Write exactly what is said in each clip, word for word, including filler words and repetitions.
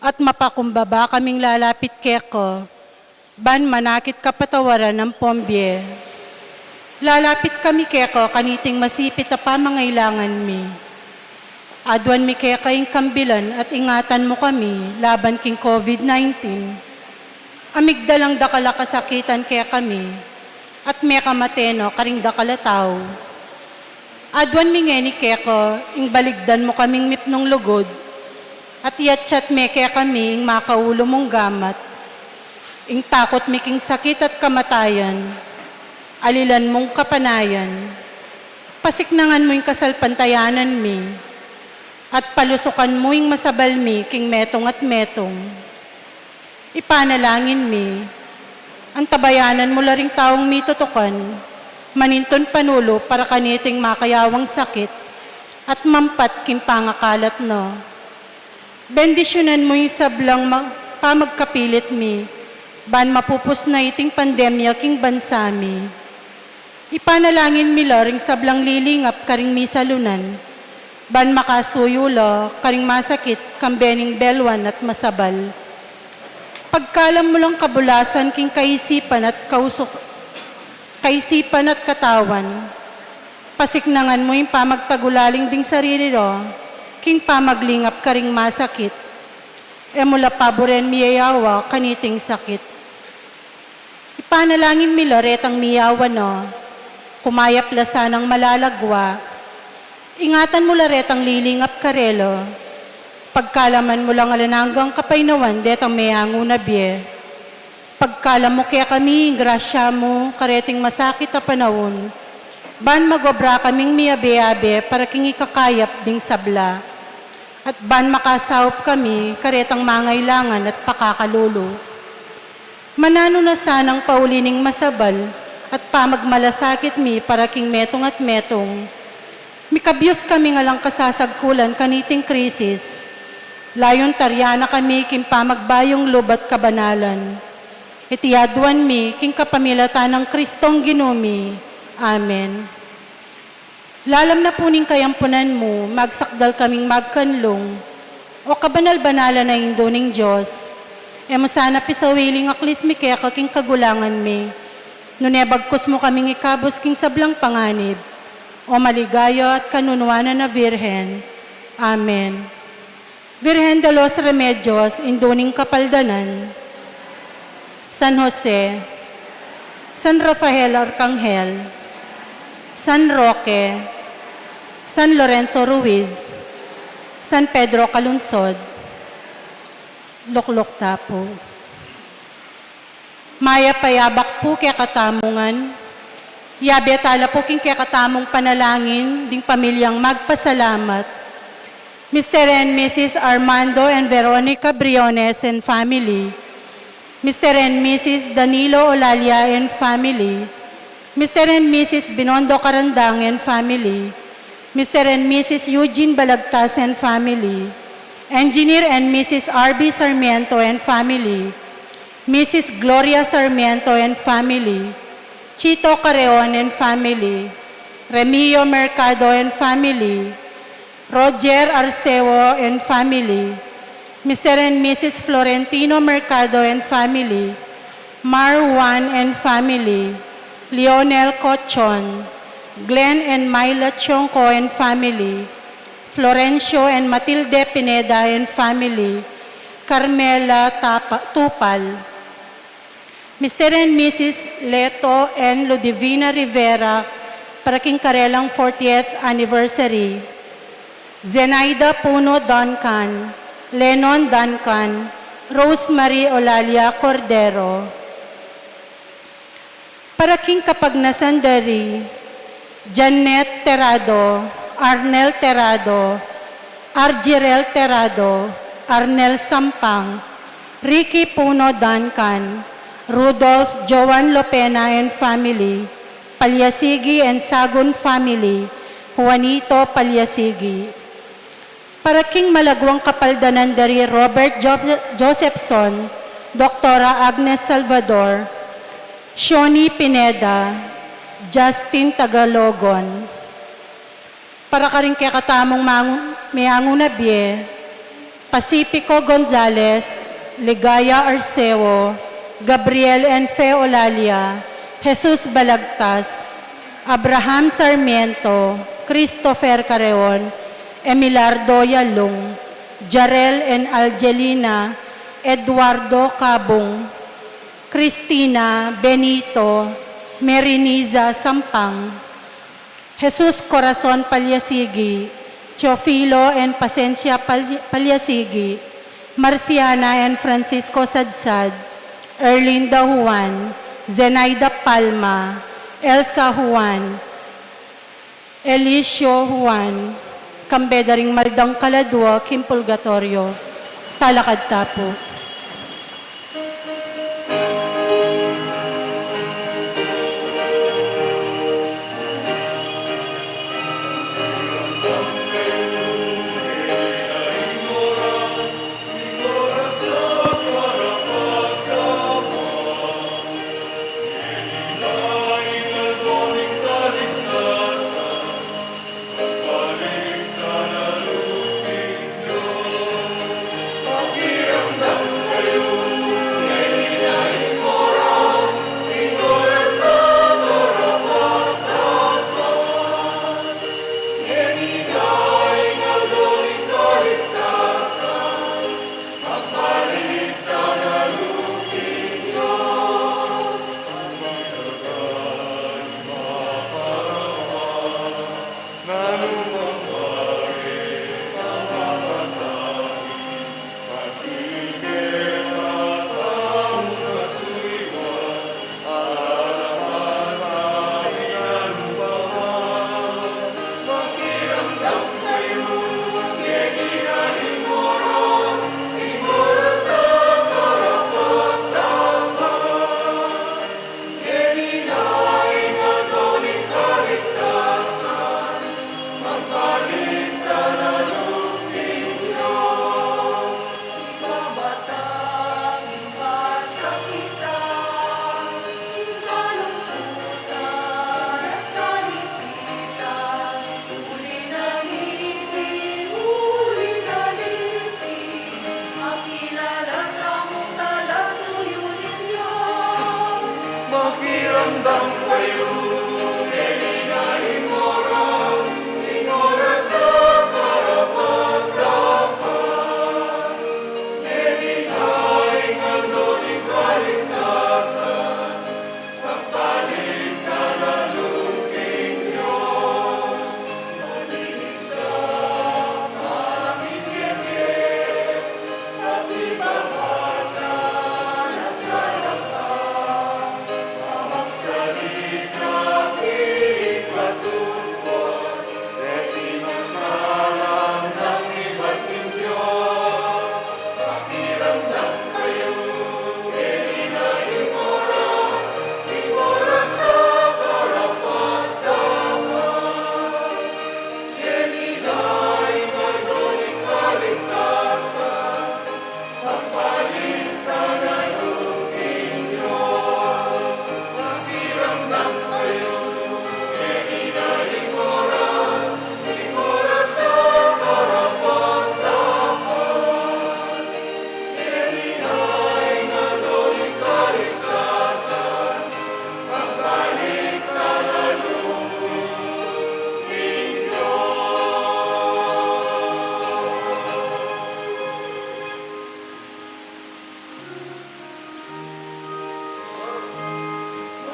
At mapakumbaba kaming lalapit keka, ban manakit kapatawaran ampong bie. Lalapit kami keka kaniting masipit a pamangailangan mi. Aduan mi keka ing kambilan at ingatan mu kami laban king COVID nineteen. A migdalang dakal a kasakitan kekami, at mekamate no karing dakal a tau. Aduan mi ngeni keka ing baligdan mu kaming mipnung lugud, at iyatsat me kekami ing makaulu mung gamat. Ing takut mi king sakit at kamatayan, alilan mung kapanayan. Pasiknangan mu ing kasalpantayanan mi, at palusukan mu ing masabal mi king metung at metung. Ipanalangin mi, antabayanan mu la ring taung mitutukan, manintun panulu para kaniting makayawang sakit, at mampat king pangakalat na. Bendisyunan mu ing sablang ma-, pamagkapilit mi, ban mapupus na iting pandemya king bansa mi. Ipanalangin mi la ring sablang lilingap karing misalunan, ban makasuyu la karing masakit, kambe ning belwan at masabal. Pagkalam mu lang kabulasan king kaisipan at kausuk-, kaisipan at katawan. Pasiknangan mu ing pamagtagulaling ding sarili ra, king pamaglingap karing masakit. E mu la paburen miyayawa kaniting sakit. Ipanalangin mi la retang miyawa na, kumayap la sanang malalagwa. Ingatan mu la retang lilingap karela. Pagkalaman mu lang alang anggang kapaynawan detang meangu na bie. Pagkalam mu kekami ing grasya mu kareting masakit a panaun, ban magobra kaming miyabe-abe para king ikakayap ding sabla, at ban makasaup kami karetang mangailangan at pakakalulu. Mananu na sanang pauli ning masabal at pamagmalasakit mi para king metung at metung. Mikabyus kaming alang kasasagkulan kaniting krisis. Layun taryan na kami king pamagbayung lub at kabanalan. Iti aduan mi king kapamilatan nang Kristong Ginu mi. Amen. Lalam na pu ning kayampunan mu, magsakdal kaming magkanlung. O kabanal-banalan a Indu ning Dios, e mu sana pisawiling aklis mi keka king kagulangan mi, nune bagkus mu kaming ikabus king sablang panganib, o maligaya at kanunuanan a Virgen. Amen. Virgen de los Remedios, Indu ning Kapaldanan, San Jose, San Rafael Arcangel, San Roque, San Lorenzo Ruiz, San Pedro Calungsod, lukluk ta pu. Mayap a yabak pu kekatamu ngan. Yabe tala pu king kekatamung panalangin ding pamilyang magpasalamat. Mister and Missus Armando and Veronica Briones and family. Mister and Missus Danilo Olalia and family. Mister and Missus Binondo Carandang and family. Mister and Missus Eugene Balagtas and family. Engineer and Missus R B Sarmiento and family. Missus Gloria Sarmiento and family. Chito Carreon and family. Remio Mercado and family. Roger Arceo and family. Mister and Missus Florentino Mercado and family. Mar Juan and family. Lionel Cochon. Glenn and Myla Chionco and family. Florencio and Matilde Pineda and family. Carmela Tapa-, Tupal. Mister and Missus Leto and Ludivina Rivera, para king karelang fortieth anniversary. Zenaida Puno Duncan, Lennon Duncan, Rosemary Olalia Cordero. Para king kapagnasan da ri Janet Terrado, Arnel Terrado, Argirel Terrado, Arnel Sampang, Ricky Puno Duncan, Rudolph Joan Lopena and family, Palyasigi and Sagun family, Juanito Palyasigi. Para king malaguang kapaldanan da ri Robert Jo-, Josephson, Doktora Agnes Salvador, Shoni Pineda, Justin Tagalogon. Para karing kekatamung mangu-, meangu na bie, Pacifico Gonzales, Ligaya Arceo, Gabriel and Fe Olalia, Jesus Balagtas, Abraham Sarmiento, Christopher Careon, Emilardo Yalung, Jarel and Algelina, Eduardo Cabung, Cristina Benito, Meriniza Sampang, Jesus Corazon Palyasigi, Teofilo and Pasencia Pal-, Palyasigi, Marciana and Francisco Sadsad, Erlinda Juan, Zenaida Palma, Elsa Juan, Elicio Juan, kambe da ring maldang kaladua king purgatorio. Talakad ta pu. Makiramdam kayu, ngeni na ing oras, ing oras a karapat-dapat. Ngeni na ing aldo ning kaligtasan, magpaligtad na lub king Dios. Malinis a aming bie, kapibabatan at galak, pamagsalita, pigpatutuan, deti nang kalam nang ibat ning Dios. Makiramdam kayu, ngeni na ing oras, ing oras a karapat-dapat. Ngeni na ing aldo ning kaligtasan, magpaligtad na lub king Dios. Makiramdam kayu, ngeni na ing oras, ing oras a karapat-dapat. Ngeni na ing aldo ning kaligtasan, magpaligtad na lub king Dios.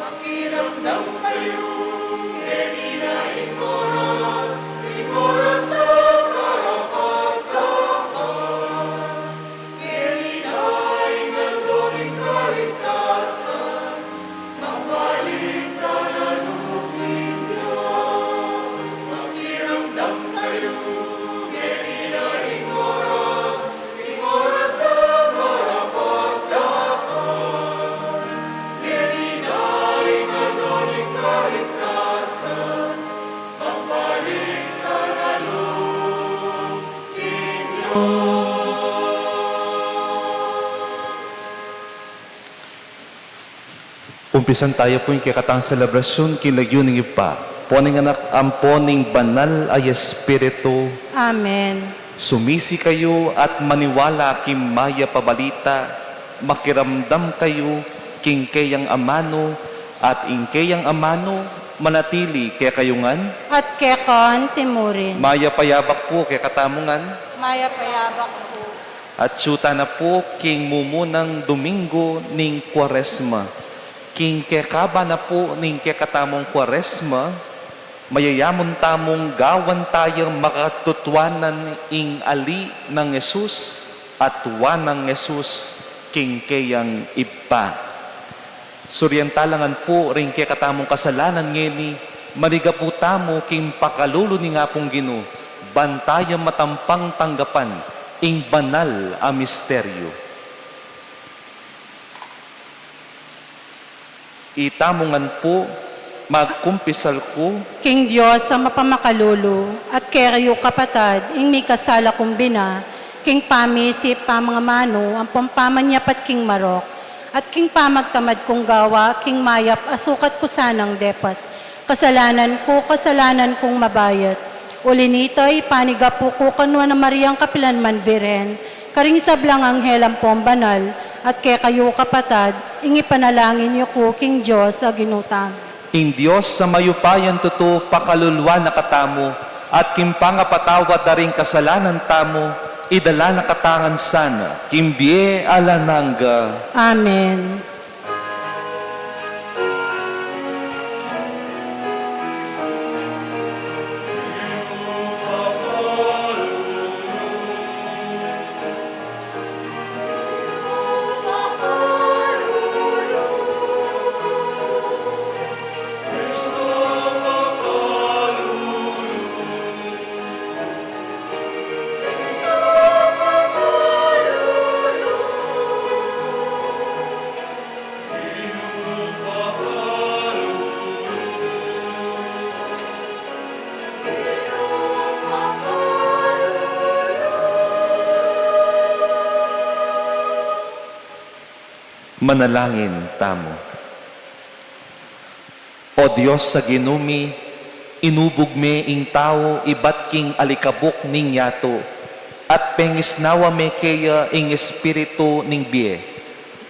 Makiramdam kayu, ngeni na ing oras, ing oras a karapat-dapat. Ngeni na ing aldo ning kaligtasan, magpaligtad na lub king Dios. Makiramdam kayu, ngeni na ing oras, ing oras a karapat-dapat. Ngeni na ing aldo ning kaligtasan, magpaligtad na lub king Dios. Umpisan tayu pu ing kekatang selebrasyun king lagyu ning Ibpa, ampo ning Anak, ampo ning Banal a Espiritu. Amen. Sumisi kayu at maniwala king mayap a balita, makiramdam kayu king keyang amanu, at ing keyang amanu manatili kekayu ngan. At keka antimurin. Mayap a yabak pu kekatamu ngan. Mayap a yabak pu. At atsu tana pu king mumunang Domingo ning Kuaresma. King kekaba na pu ning kekatamung Kuaresma, mayayamun tamung gawan taya makatutuanan ing ali nang Jesus at wa nang Jesus king keyang Ibpa. Surian tala ngan pu ring kekatamung kasalanan ngeni, manigapu tamu king pakalulu ning Apung Ginu, ban taya matampang tanggapan ing banal a misteryu. Itamu ngan pu, magkumpisal ku king Dios a mapamakalulu, at kekayu kapatad, ing mikasala kung bina, king pamisip, pamangamanu, ampong pamanyapat king marok, at king pamagtamad kung gawa, king mayap a sukat ku sanang depat. Kasalanan ku, kasalanan kung mabayat. Uli nita, ipanigapu ku kang Nuan a Mariang kapilan man Virgen, karing sablang anghel ampong banal, at kekayu kapatad, ing ipanalangin yu ku king Dios a Ginu tamu. Ing Dios a mayupayang tutu pakaluluan na katamu, at king pangapatawad da ring kasalanan tamu, idala na katamu ngan sana king bie alang angga. Amen. Manalangin tamu. O Dios a Ginu mi, inubug me ing tau ibat king alikabuk ning yatu, at pengisnawa me keya ing Espiritu ning bie.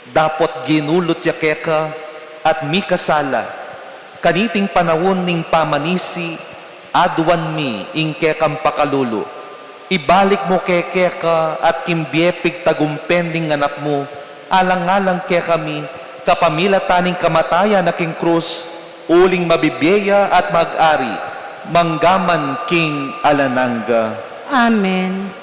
Dapot ginulut ya keka at mikasala, kaniting panaun ning pamanisi, aduan mi ing kekang pakalulu. Ibalik mu ke keka at king bie pigtagumpen ning anak mu, alang-alang kekami, kapamilatan ning kamatayan na king krus, uling mabibie ya at mag-ari, manggaman king alang angga. Amen.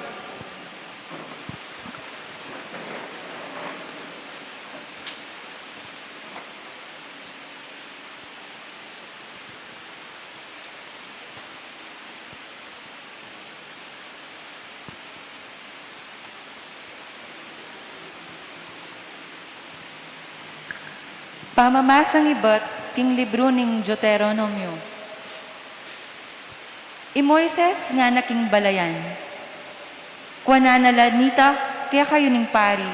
Pamamasang ibat king libru ning Deuteronomio. I Moises ngana king balayan, kuanan na la nita kekayu ning pari,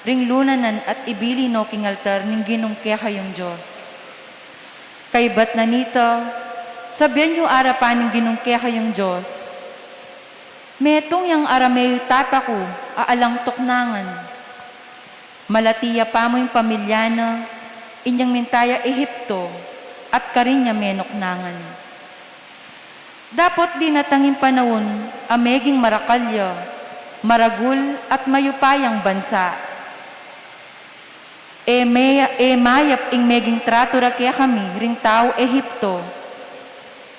ring lunanan at ibili no king altar ning Ginung kekayung Dios. Kaybat na nita, sabian yu arapan ning Ginung kekayung Dios, metung yang arameyu tataku a alang tuknangan. Malati ya pamu ing pamilya na, inyang minta ya Ehipto, at karin ya menuknangan. Dapot dinatang ing panaun a meging marakal ya, maragul at mayupayang bansa. E me-, e mayap ing meging tratu ra kekami ring tau Ehipto.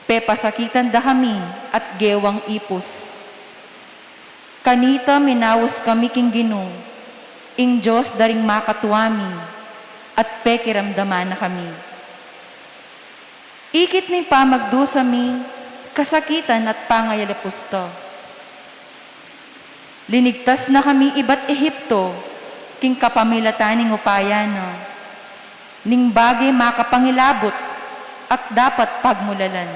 Pepasakitan da kami at gewang ipus. Kanita minaus kami king Ginu, ing Dios da ring makatua mi, at pekiramdaman na kami. Ikit ning pamagdusa mi, kasakitan at pangayalipus ta. Linigtas na kami ibat Ehipto, king kapamilatan ning upaya na, ning bage makapangilabut at dapat pagmulalan.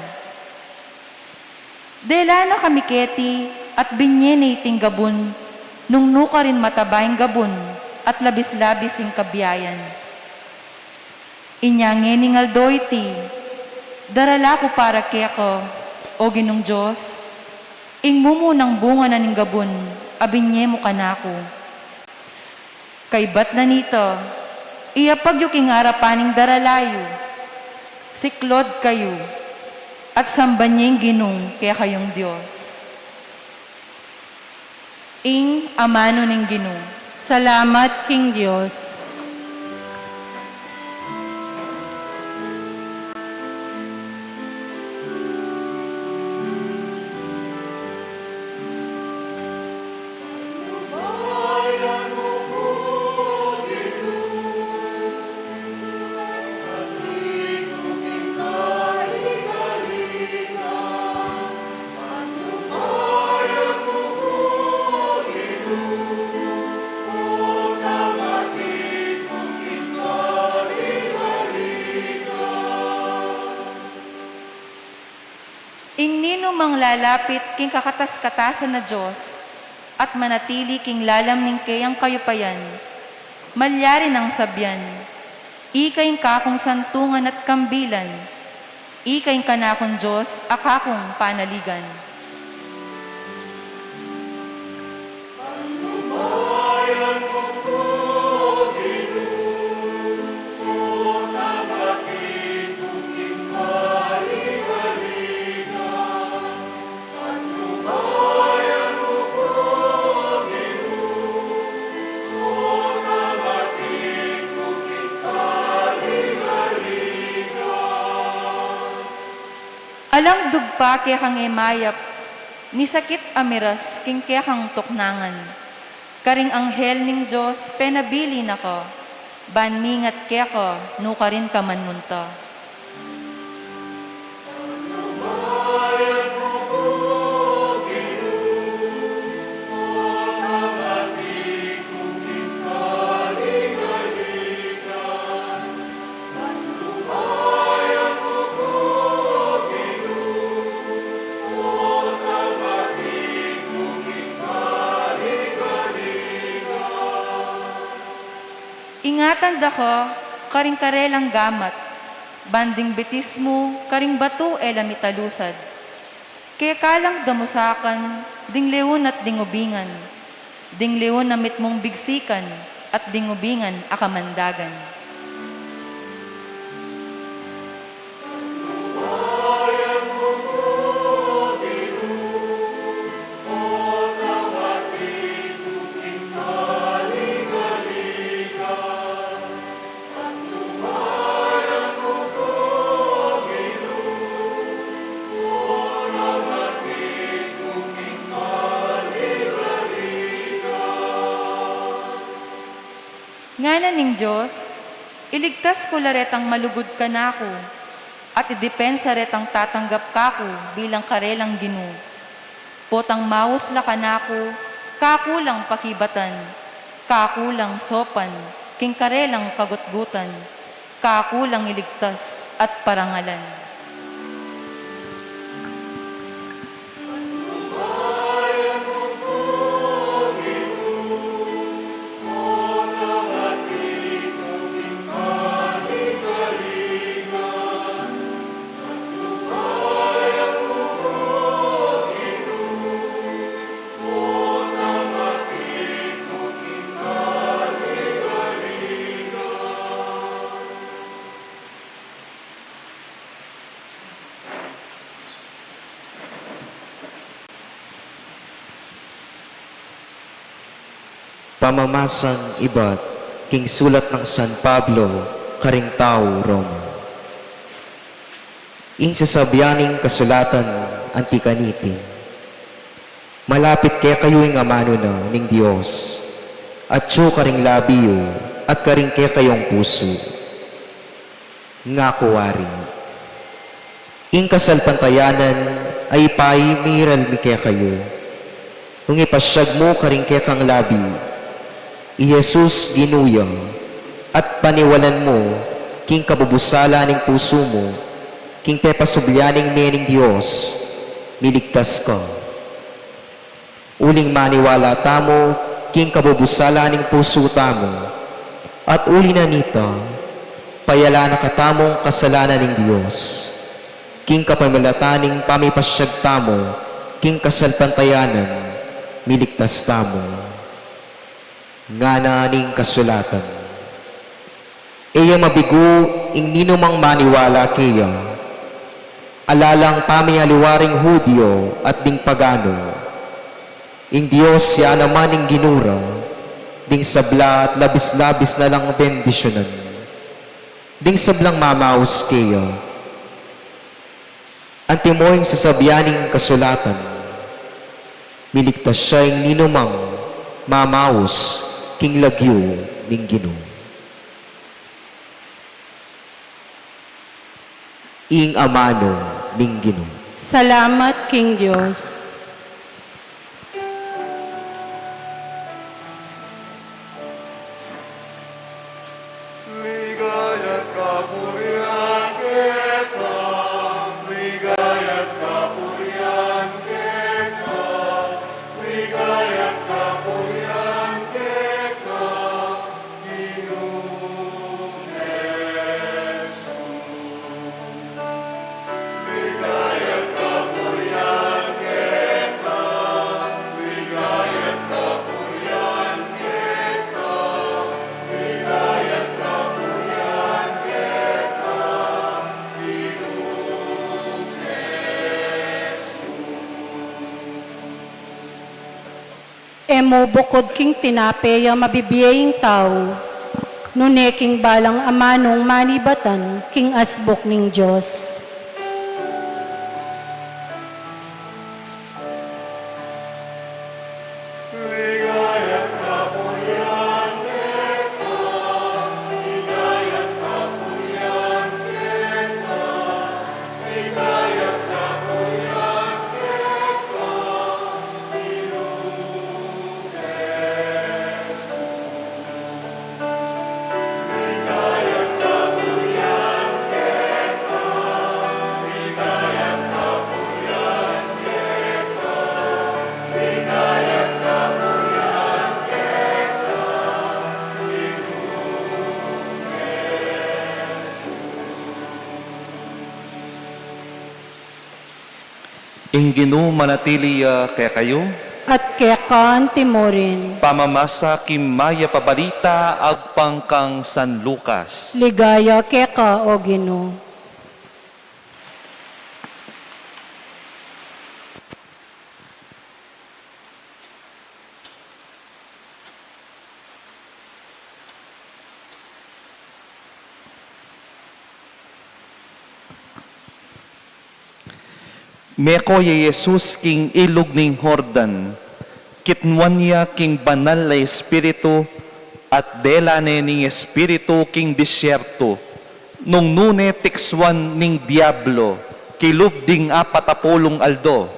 Dela na kami keti at binye ne iting gabun, nung nukarin mataba ing gabun at labis-labis ing kabiayan. Inya ngening aldo iti, darala ku para keka, O Ginung Dios, Ing mumunang bunga na ning gabun a binye mu kanaku. Kaybat na nita, iyapag yu king arapan ning darala yu, siklaud kayu, at samban ye ing Ginung kekayung Dios. Ing amanu ning Ginu. Salamat king Dios. Ing ninumang lalapit king kakatas-katasan a Dios at manatili king lalam ning keyang kayupayan, malyari nang sabian, ika ing kakung santungan at kambilan, ika ing kanakung Dios a kakung panaligan. Alang dugpa kekang e mayap, ni sakit a miras king kekang tuknangan. Karing anghel ning Dios penabilin na ka, ban mingat keka nukarin ka man munta. Ingatan da ka karing karelang gamat, ban ding bitis mu karing batu e la mitalusad. Keka lang damusakan ding leon at ding ubingan, ding leon a mitmung bigsikan at ding ubingan a kamandagan. Ngana ning Dios, iligtas ku la retang malugud kanaku, at idepensa retang tatanggap kaku bilang karelang Ginu. Potang maus la kanaku, kaku lang pakibatan, kaku lang sopan, king karelang kagutgutan, kaku lang iligtas at parangalan. Pamamasang ibat king sulat nang San Pablo karing tau Roma. Ing sasabian ning kasulatan anti kaniti, malapit kekayu ing amanu na ning Dios, atyu karing labi yu at karing kekayung pusu. Ngaku wari, ing kasalpantayanan a ipamiral mi kekayu, nung ipasyag mu karing kekang labi i Jesus Ginu ya, at paniwalan mu king kabubusala ning pusu mu king pepasubli ning mie ning Dios, miligtas ka. Uling maniwala tamu king kabubusala ning pusu tamu, at uli na nita, payala na katamung kasalanan ning Dios, king kapamilatan ning pamipasyag tamu King kasalpantayanan, miligtas tamu. Ngana ning kasulatan, e ya mabigu ing ninumang maniwala keya, ala lang pamialiwa ring Judio at ding pagano. Ing Dios ya naman ing Ginu ra, ding sabla at labis-labis na lang bendisyunan ding sablang mamaus keya. Antimo ing sasabian ning kasulatan, miligtas ya ing ninumang mamaus king lagyu ning Ginu. Ing amanu ning Ginu. Salamat king Dios. Ligaya at kapurian keka, ligaya at kapurian keka, ligaya at kapurian keka, Ginung Jesus. E mu bukud king tinape ya mabibie ing tau, nune king balang amanung manibatan king asbuk ning Dios. Ing Ginu manatili ya kekayu. At keka antimurin. Pamamasa king mayap a balita agpang kang San Lucas. Ligaya keka, O Ginu. Meko ya i Jesus king ilug ning Jordan, kitnuan ya king Banal a Espiritu, at dela ne ning Espiritu king disyertu, nung nune tiksuan ning Diablo kilub ding apat a pulung aldo.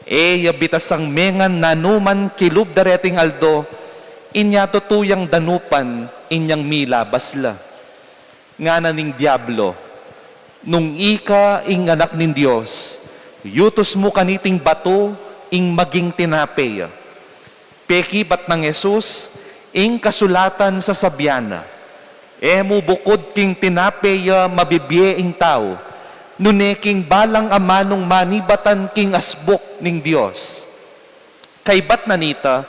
E ya bitasang mengan nanuman kilub dareting aldo, inya tutu yang danupan inyang milabas la. Ngana ning Diablo, "Nung ika ing Anak ning Dios, yutus mu kaniting batu ing maging tinape." Pekibat nang Jesus, "Ing kasulatan sasabian na, 'E mu bukud king tinape ya mabibie ing tau, nune king balang amanung manibatan king asbuk ning Dios.'" Kaybat na nita,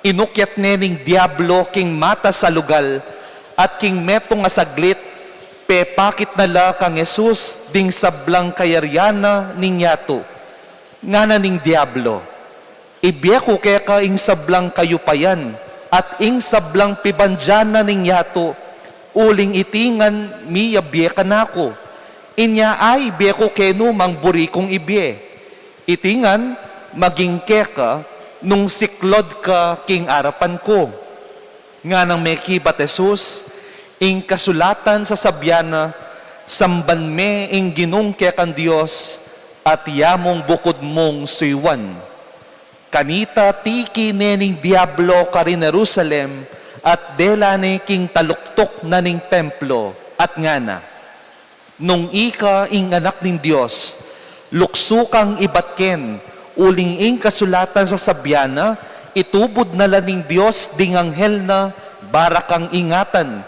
inukyat ne ning Diablo king matas a lugal, at king metung a saglit, pepakit na la kang Jesus ding sablang kayarian na ning yatu. Ngana ning Diablo, "Ibie ku keka ing sablang kayupayan at ing sablang pibandian na ning yatu, uling iti ngan miyabie kanaku. Inya aibie ku kenu mang buri kung ibie. Iti ngan maging keka nung siklud ka king arapan ku." Nganang mekibat Jesus, "Ing kasulatan sasabian na, 'Samban me ing Ginung kekang Dios, at ya mung bukud mung suyuan.'" Kanita tiki ne ning Diablo karin Jerusalem, at dela ne king taluktuk na ning templo, at ngana, "Nung ika ing Anak ning Dios, luksu kang ibat ken, uling ing kasulatan sasabian na, 'Itubud na la ning Dios ding anghel na, para kang ingatan.'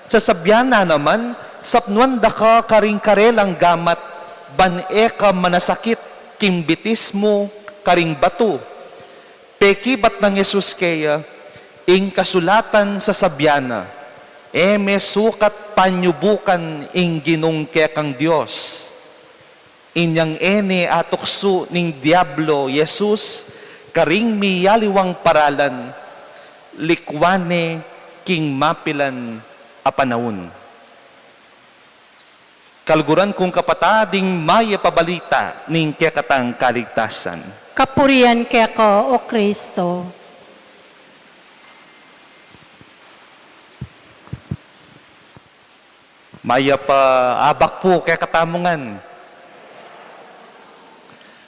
Sasabian na naman, 'Sapnuan da ka karing karelang gamat, ban e ka manasakit king bitis mu karing batu. Pekibat nang Jesus keya, ing kasulatan sasabian na, e me sukat panyubukan ing Ginung kekang Dios. Inyang e ne atuksu ning Diablo i Jesus karing miyaliwang paralan, likwan ne king mapilan a panaun. Kaluguran kung kapatad, ing mayap a balita ning kekatang kaligtasan. Kapurian keka, O Kristo. Mayap a abak pu kekatamu ngan.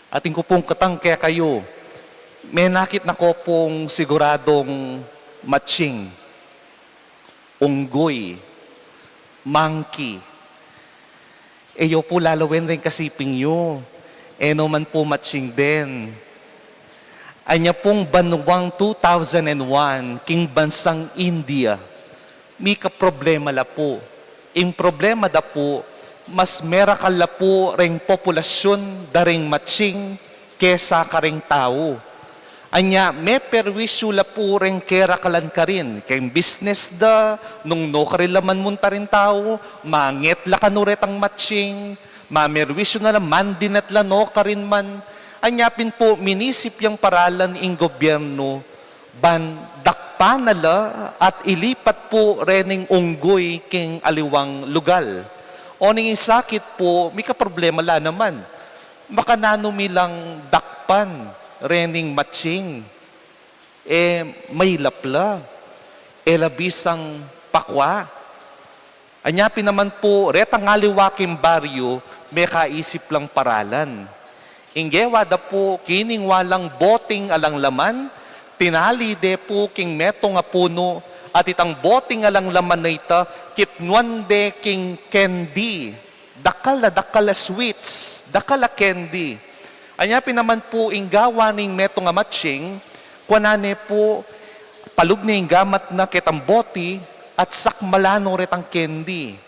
Atin ku pung katang kekayu, menakit na ko pung siguradung matsing, unggoy, monkey. E yu pu lalawen ring kasiping yu, e no man pu matsing den. Anya pung banuang two thousand and one, king bansang India, mika problema la pu. Ing problema da pu, mas merakal la pu ring populasyun da ring matsing kesa karing tau. Anya, meperwisyu la pu ring kerakalan karin, keng business da, nung nukarin la man munta ring tau, manget la kanu retang matsing, mamerwisyu na la, mandinet la nukarin man. Anya pin pu, minisip yang paralan ing gobyernu, ban dakpan na la at ilipat pu rening unggoy king aliwang lugal. Oning ing sakit pu, mika problema la naman. Makananu mi lang dakpan rening matsing? E mailap la, e la bisang pakwa. Anya pin naman pu, retang aliwa king baryu, mekaisip lang paralan. Ing gewa da pu, kiningwa lang boting alang laman, tinali de pu king metung a punu, at itang boting alang laman a ita, kipnuan de king candy. Dakal a dakal a sweets, dakal a candy. Anya pin naman pu ing gawa ning metung a matsing, kuanan ne pu, palub ne ing gamat na ketang boti, at sakmalan no retang candy.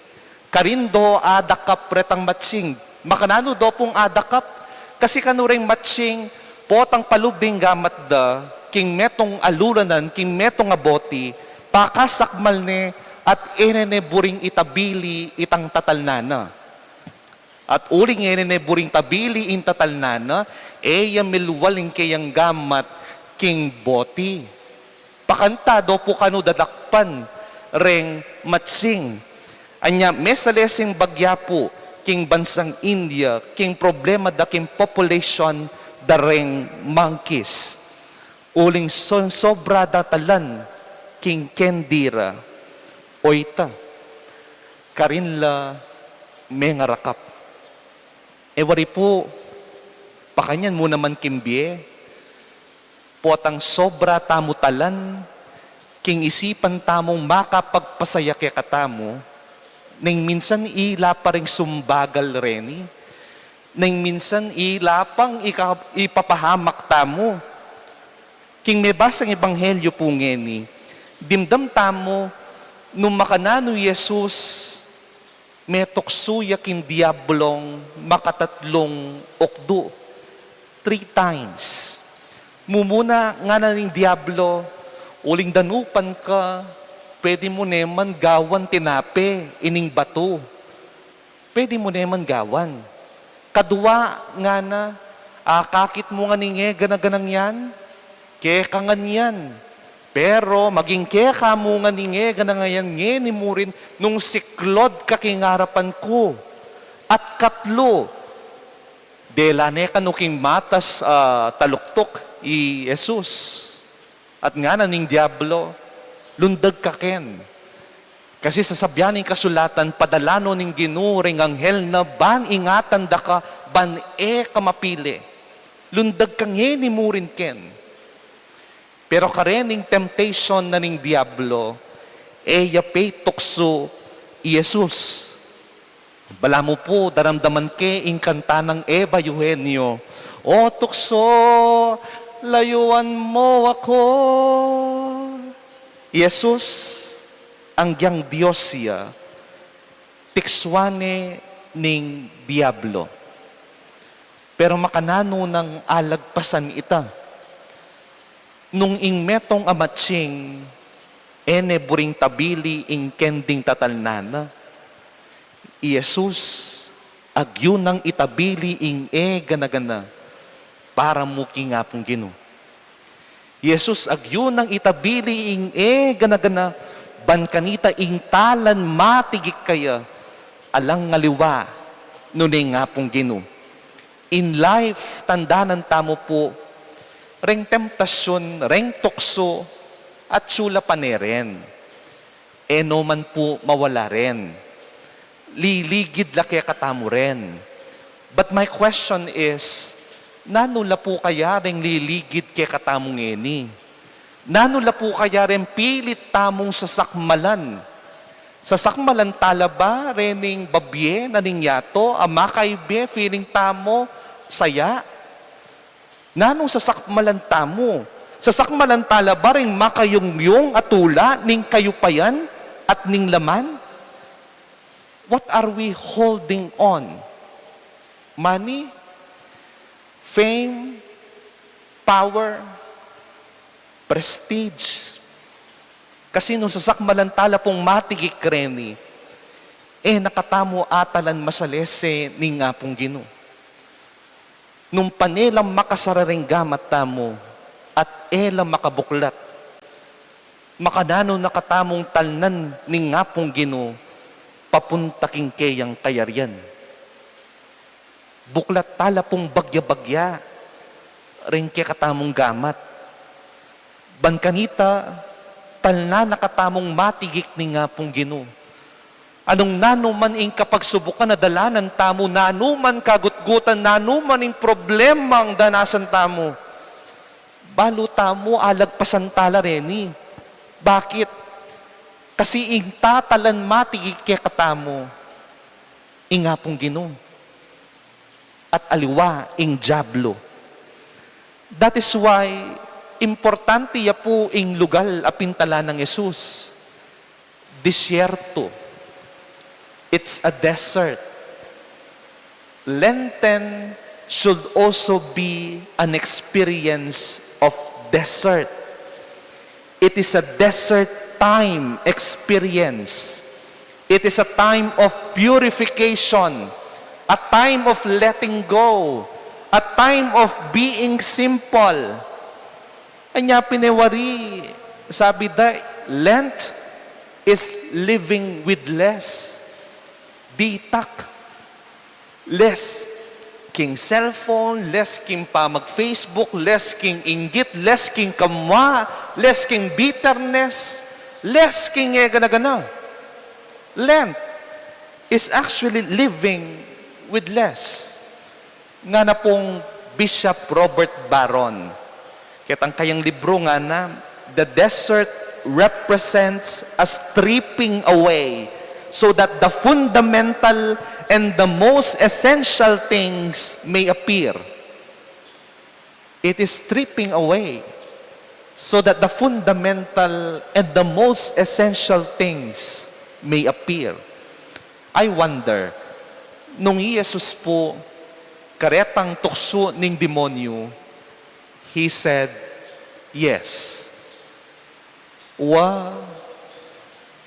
Karin do adakap retang matsing. Makananu do pung adakap? Kasi kanu reng matsing, potang palub ding gamat da, king metung a lulanan, king metung a boti, pakasakmal ne, at e ne ne buring itabili itang tatalnan na. At uling e ne ne buring tabili ing tatalnan na, e ya milwal ing keyang gamat king boti. Pakanta do pu kanu dadakpan reng matsing. Anya, mesalesing bagya pu king bansang India, king problema da king population da reng monkeys. Uling so-, sobra da talan king candy ra. Oyta, karin la mengarakap. E wari pu, pakanyan mu naman king bie, potang sobra tamu talan, king isipan tamung makapagpasaya kekatamu, neng minsan ila pa ring sumbagal reni, neng minsan ila pang ika-, ipapahamak tamu. King mebasang ebanghelyu pu ngeni, dimdam tamu, nung makananu i Jesus, metuksu ya king diablong makatatlung ukdu. Three times. Mumuna ngana ning diablo, uling danupan ka, pwede mu ne man gawan tinape ining batu. Pwede mu ne man gawan. Kadwa ngana, akakit mu ngan ing e gana-ganang yan? Keka ngan yan. Pero maging keka mu ngan ing e gana-ganang yan, ngeni mu rin nung siklod ka king arapan ku. At katlu, dela ne kanu king matas a taluktuk i Jesus. At ngana ning diablo, lundag ka ken. Kasi sasabian ning kasulatan, padala no ning Ginu ring anghel na ban ingatan da ka, ban e ka mapili. Lundag ka ngeni mu rin ken. Pero karening temptation na ning diablo, e ya petuksu i Jesus. Balamu pu, daramdaman ke ing kanta nang Eva Eugenio, "O tukso, layuan mo ako." I Jesus, anggiyang Dios ya, tiksuan ne ning diablo. Pero makananu nang alagpasan ita? Nung ing metung a matsing, e ne buring tabili ing kending tatalnan na. I Jesus, agyu nang itabili ing e gana-gana para mu king Apung Ginu. I Jesus, agyu nang itabili ing e gana-gana, ban kanita ing talan matigik kaya, alang aliwa nune ing Apung Ginu. In life, tandanan tamu pu, reng temptasyun, reng tuksu, atsu la pane ren. E no man pu mawala ren. Liligid la kekatamu ren. But my question is, nanu la pu kaya reng liligid kekatamu ngeni? Nanu la pu kaya reng pilit tamung sasakmalan? Sasakmalan ta la ba rening babie na ning yatu a makaibe, feeling tamu saya? Nanung sasakmalan tamu? Sasakmalan ta la ba ring makayungyung a tula ning kayupayan at ning laman? What are we holding on? Money? Fame? Power? Prestige? Kasi nung sasakmalan ta la pung matigik reni, e na katamu atalan masalese ning Apung Ginu. Nung pane lang makasara ring gamat tamu at e la makabuklat, makananu na katamung talnan ning Apung Ginu papunta king keyang kayarian? Buklat ta la pung bagya-bagya ring kekatamung gamat. Ban kanita, talnan na katamung matigik ning Apung Ginu. Anung nanu man ing kapagsubukan a dalanan tamu, nanu man kagutgutan, nanu man ing problemang danasan tamu, balu tamu alagpasan ta la reni. Bakit? Kasi ing tatalan matigik kekatamu, ing Apung Ginu. At aliwa ing Diablo. That is why, importante ya pu ing lugal a pintalan nang Jesus. Disyerto. It's a desert. Lenten should also be an experience of desert. It is a desert time experience. It is a time of purification, a time of letting go, a time of being simple. Anya pin e wari, sabi da, Lent is living with less. Ditak. Less king cellphone, less king pamag-Facebook, less king inggit, less king kamwa, less king bitterness, less king e gana-gana. Lent is actually living with less. Ngana pung Bishop Robert Barron, ketang kayang libru ngana, "The desert represents a stripping away so that the fundamental and the most essential things may appear." It is stripping away so that the fundamental and the most essential things may appear. I wonder, nung i Jesus pu karetang tuksu ning demonyo, he said, "Yes." Wa,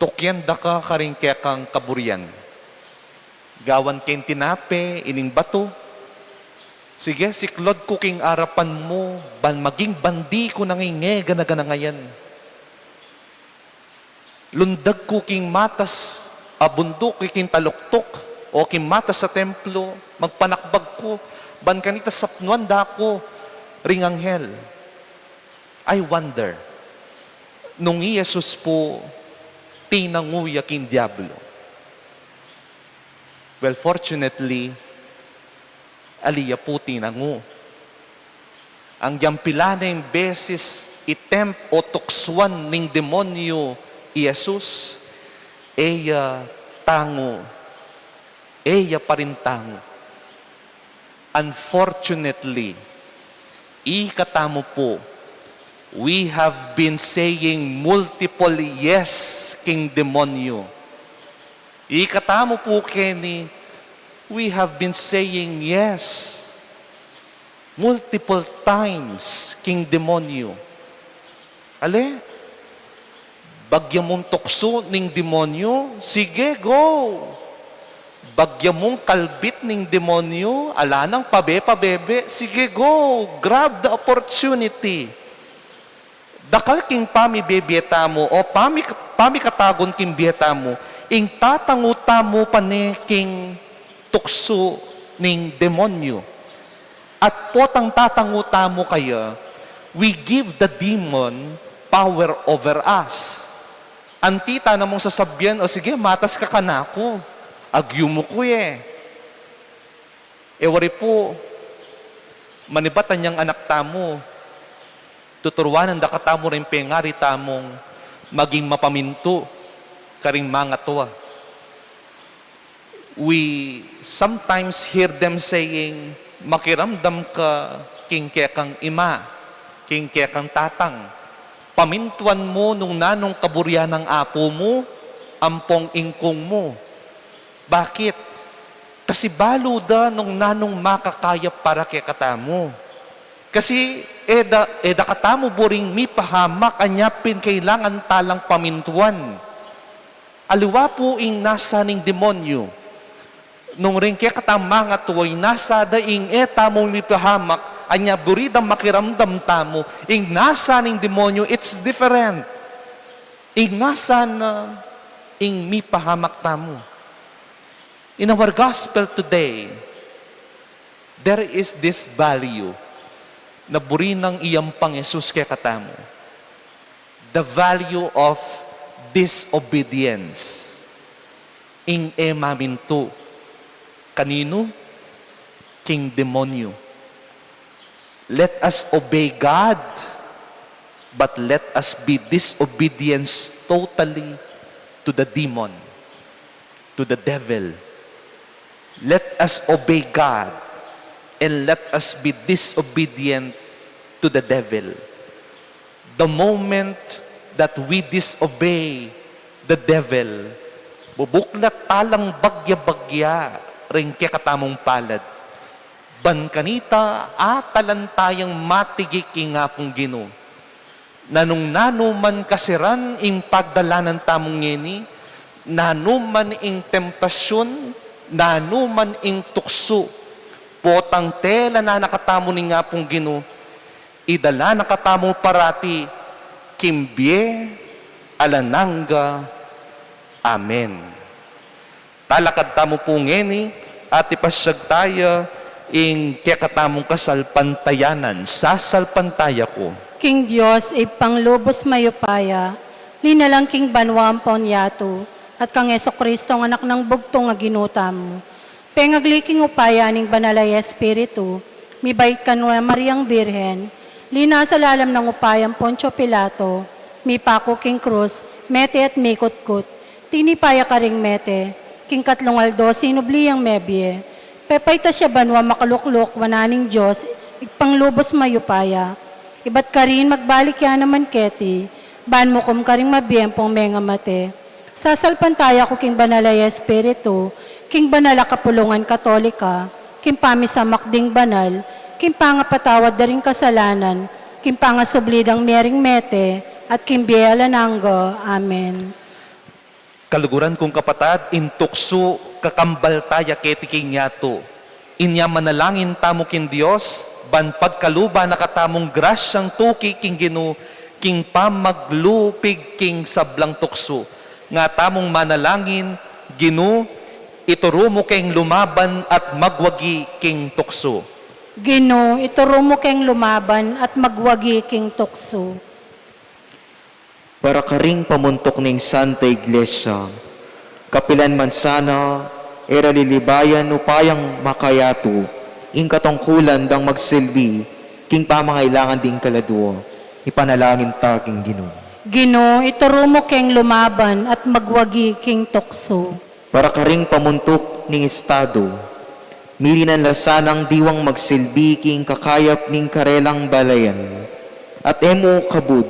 tukyan da ka karing kekang kaburian. Gawan keng tinape, ining batu. Sige, siklod ku king arapan mu, ban maging bandi ku nang ing e gana-gana ngayan. Lundag ku king matas a bunduk, king taluktuk, o king matas a templo, magpanakbag ku, ban kanita sapnuan da ku ring anghel. I wonder, nung i Jesus pu, tinangu ya king Diablo. Well, fortunately, ali ya pu tinangu. Anggiyang pila neng beses i-tempt o tuksuan ning demonyo i Jesus, e ya tangu, e ya pa rin tangu. Unfortunately, ikatamu pu, we have been saying multiple yes king demonyo. Ikatamu pu keni, we have been saying yes multiple times king demonyo. Ale, bagya mung tuksu ning demonyo, sige, go. Bagya mung kalbit ning demonyo, ala nang pabe-pabebe, sige, go. Grab the opportunity. Dakal king pamibie-bie tamu o pami-, pamikatagun king bie tamu, ing tatangu tamu pa ne king tuksu ning demonyo. At potang tatangu tamu kaya, we give the demon power over us. Anti ta namung sasabyan, "O sige, matas ka kanaku. Agyu mu ku e." E wari pu, manibat anyang anak tamu, tuturuanan da katamu ring pengari tamung maging mapamintu karing mangatua. We sometimes hear them saying, "Makiramdam ka king kekang ima, king kekang tatang. Pamintuan mu nung nanung kaburian nang apu mu, ampong ingkung mu." Bakit? Kasi balu da nung nanung makakaya para kekatamu. Kasi e da, e da katamu buring mipahamak, anya pin kailangan ta lang pamintuan. Aliwa pu ing nasa ning demonyo. Nung ring kekatang mangatua, ing nasa da ing e tamu mipahamak, anya buri dang makiramdam tamu, ing nasa ning demonyo, it's different. Ing nasa na ing mipahamak tamu. In our gospel today, there is this value na buri nang iyampang Jesus kekatamu. The value of disobedience. Ing e mamintu. Kaninu? King demonyo. Let us obey God, but let us be disobedience totally to the demon, to the devil. Let us obey God, and let us be disobedient to the devil. The moment that we disobey the devil, bubuklat ta lang bagya-bagya ring kekatamung palad. Ban kanita, atalan tayang matigi king Apung Ginu. Nanung nanu man kasiran ing pagdalanan tamu ngeni, nanu man ing temptasyun, nanu man ing tuksu, potang telanan na katamu ning Apung Ginu, idala na katamu parati king bie alang angga. Amen. Talakad tamu pu ngeni at ipasyag taya ing kekatamung kasalpantayanan. Sasalpantaya ku king Dios, Ibpang lubus mayupaya, linalang king banua ampon yatu, at kang Jesucristo, Anak nang bugtung a Ginu tamu. Pengagli king upaya ning Banal a Espiritu, mibait kang Mariang Virgen, linasa lalam nang upaya nang Poncio Pilato, mipaku king krus, mete at mikutkut, tinipa ya karing mete, king katlung aldo sinubli yang mebie. Pepaitas ya banua makalukluk wanan ning Dios, Ibpang lubus mayupaya. Ibat karin magbalik ya naman keti, ban mukum karing mabie ampong mengamate. Sasalpantaya ku king Banal a Espiritu, king banal a kapulungan Katolika, king pamisamak ding banal, king pangapatawad da ring kasalanan, king pangasubli dang mie ring mete, at king bie alang angga. Amen. Kaluguran kung kapatad, ing tuksu kakambal taya keti king yatu. Inya manalangin tamu king Dios, ban pagkaluban na katamung grasyang tuki king Ginu, king pamaglupig king sablang tuksu. Nga tamung manalangin, Ginu, ituru mu keng lumaban at magwagi king tuksu. Ginu, ituru mu keng lumaban at magwagi king tuksu. Para karing pamuntuk ning Santa Iglesia, kapilan man sana e ra lilibayan upayang makayatu ing katungkulan dang magsilbi king pamangailangan ding kaladua, ipanalangin ta king Ginu. Ginu, ituru mu keng lumaban at magwagi king tuksu. Para karing pamuntuk ning Estado, mirinan la sanang diwang magsilbi king kakayap ning karelang balayan, at e mu kabud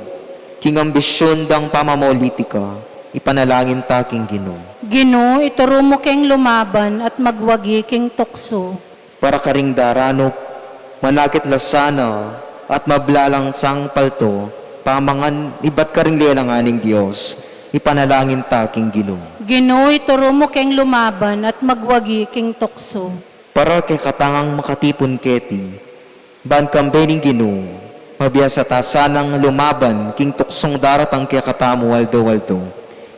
king ambisyun dang pamamolitika, ipanalangin ta king Ginu. Ginu, ituru mu keng lumaban at magwagi king tuksu. Para karing daranup Manakit la sana at mablalang sang palto, pamangan ibat karing lelangan ning Dios, ipanalangin ta king Ginu. Ginu, ituru mu keng lumaban at magwagi king tuksu. Para kekatang makatipun keti, ban kambe ning Ginu, mabiasa ta sanang lumaban king tuksung daratang kekatamu aldo-aldo,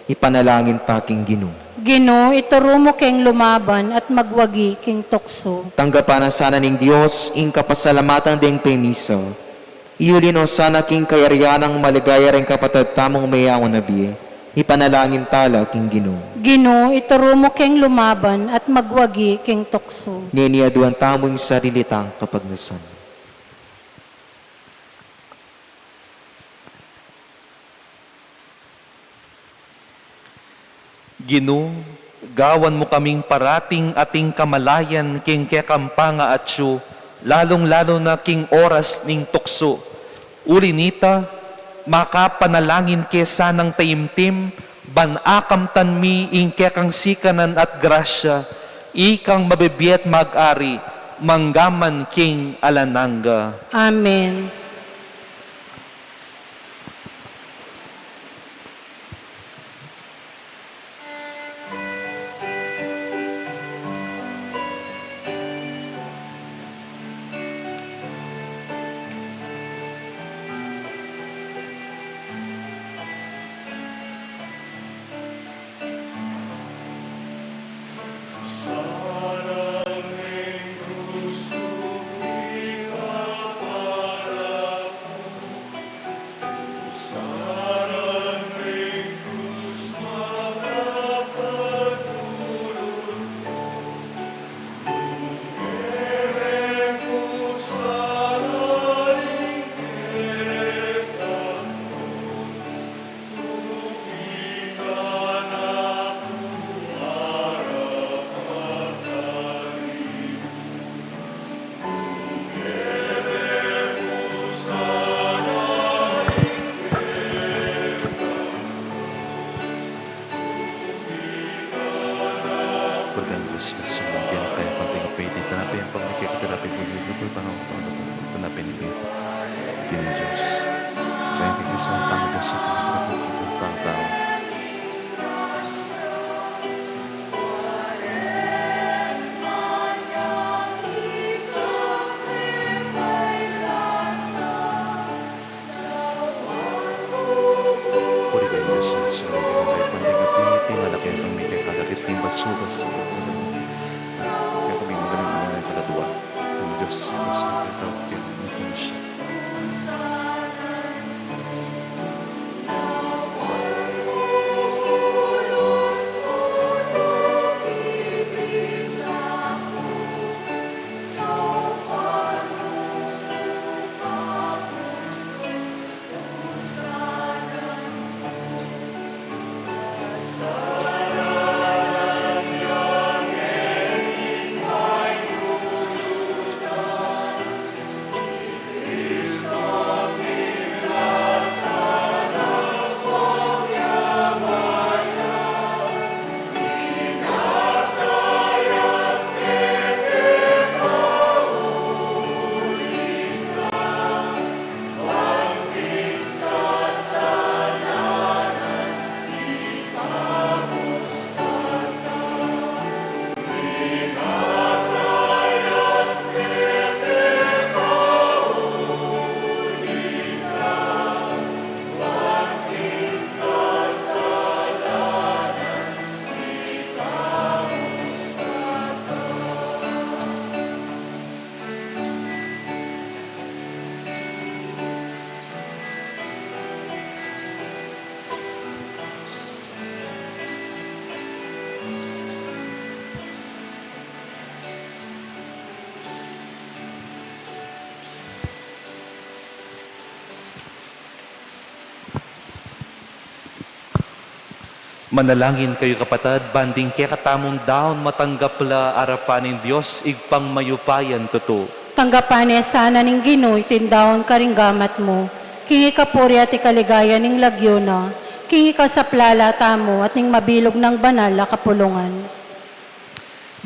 ipanalangin ta king Ginu. Ginu, ituru mu keng lumaban at magwagi king tuksu. Tanggapan na sana ning Dios ing kapasalamatan deng pemisa. Iuli no sana king kayarian nang maligaya ring kapatad tamung meyaun a bie, ipanalangin ta la king Ginu. Ginu, ituru mu keng lumaban at magwagi king tuksu. Ngeni aduan tamu ing sarili tang kapagnasan. Ginu, gawan mu kaming parating ating kamalayan king kekang pangaatsu, lalung-lalu na king oras ning tuksu. Uli nita, makapanalangin ke sanang taimtim, ban akamtan mi ing kekang sikanan at grasya, ikang mabibie at mag-ari, mangga man king alang angga. Amen. Pagkan Dios na sumungkin, kaya pantay ka pwede, tanape ang pamikay ka, tanape ang pamikay ka, tanape ang pamikay ka, tanape ang pamikay ka, Dios. Kaya kikis ang Panginoon sa kapatid ko, kikis ang tao. Puri ka, Dios, sa sinabi mo kay Juan de Gapi, tingala kaya pang may kaya kalakit king basura sa kaya kami magaling ang mga kaladwa. Ang Diyos, Diyos, ang katawag kaya ng siya. Manalangin kayu, kapatad, ban ding kekatamung daun matanggap la arapan ning Dios, Ibpang mayupayang tutu. Tanggapan na sana ning Ginu iting daun karing gamat mu, king ikapuri at ikaligaya ning lagyu na, king ikasaplala tamu at ning mabilug nang banal a kapulungan.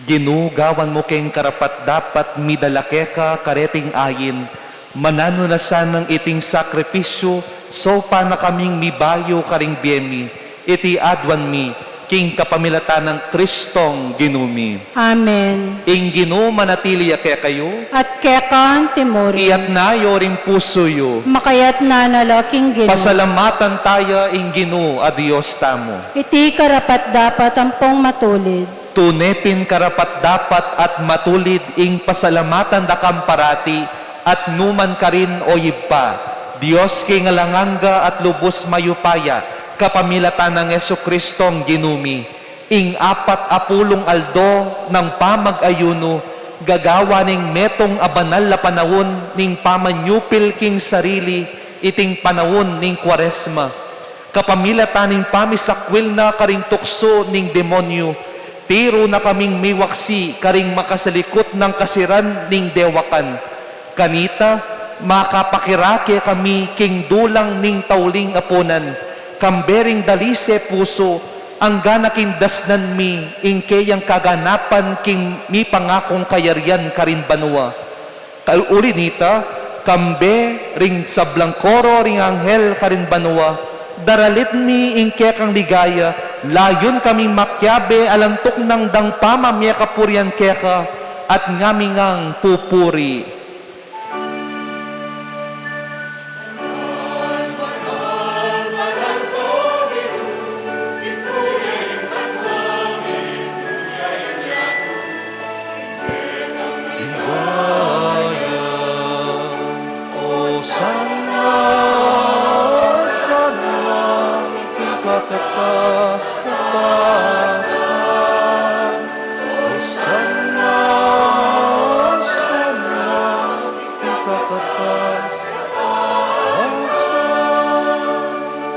Ginu, gawan mu keng karapat-dapat midala keka kareting ayin, mananu na sanang iting sakripisyu, saupan na kaming mibayu karing bie mi, iti aduan mi, king kapamilatan nang Kristong Ginu mi. Amen. Ing Ginu manatili ya kekayu. At keka mu rin. Iyatas yu ring pusu yu. Makayatas na la king Ginu. Pasalamatan taya ing Ginu a Dios tamu. Iti karapat-dapat ampong matulid. Tune pin karapat-dapat at matulid ing pasalamatan da kang parati at nukarin man, O Ibpa, Dios king alang angga at lubus mayupaya, kapamilatan nang Jesucristong Ginu mi. Ing apat a pulung aldo nang pamag-ayunu, gagawan ning metung a banal a panaun ning pamanyupil king sarili, iting panaun ning Kuaresma. Kapamilatan ning pamisakwil na karing tuksu ning demonyu, tiru na kaming miwaksi karing makasalikut nang kasiran ning dewakan. Kanita, makapakirake kami king dulang ning tauling apunan, kambe ring dalise pusu, angga na king dasnan mi ing keyang kaganapan king mipangakung kayarian karing banua. Kauli nita, kambe ring sablang koro ring anghel karing banua, daralit mi ing kekang ligaya, layun kaming makiabe alang tuknang dang pamamie kapurian keka, at ngami ngang pupuri. Hosanna, Hosanna, king kakatas-katasan. Hosanna, Hosanna, king kakatas-katasan. Hosanna,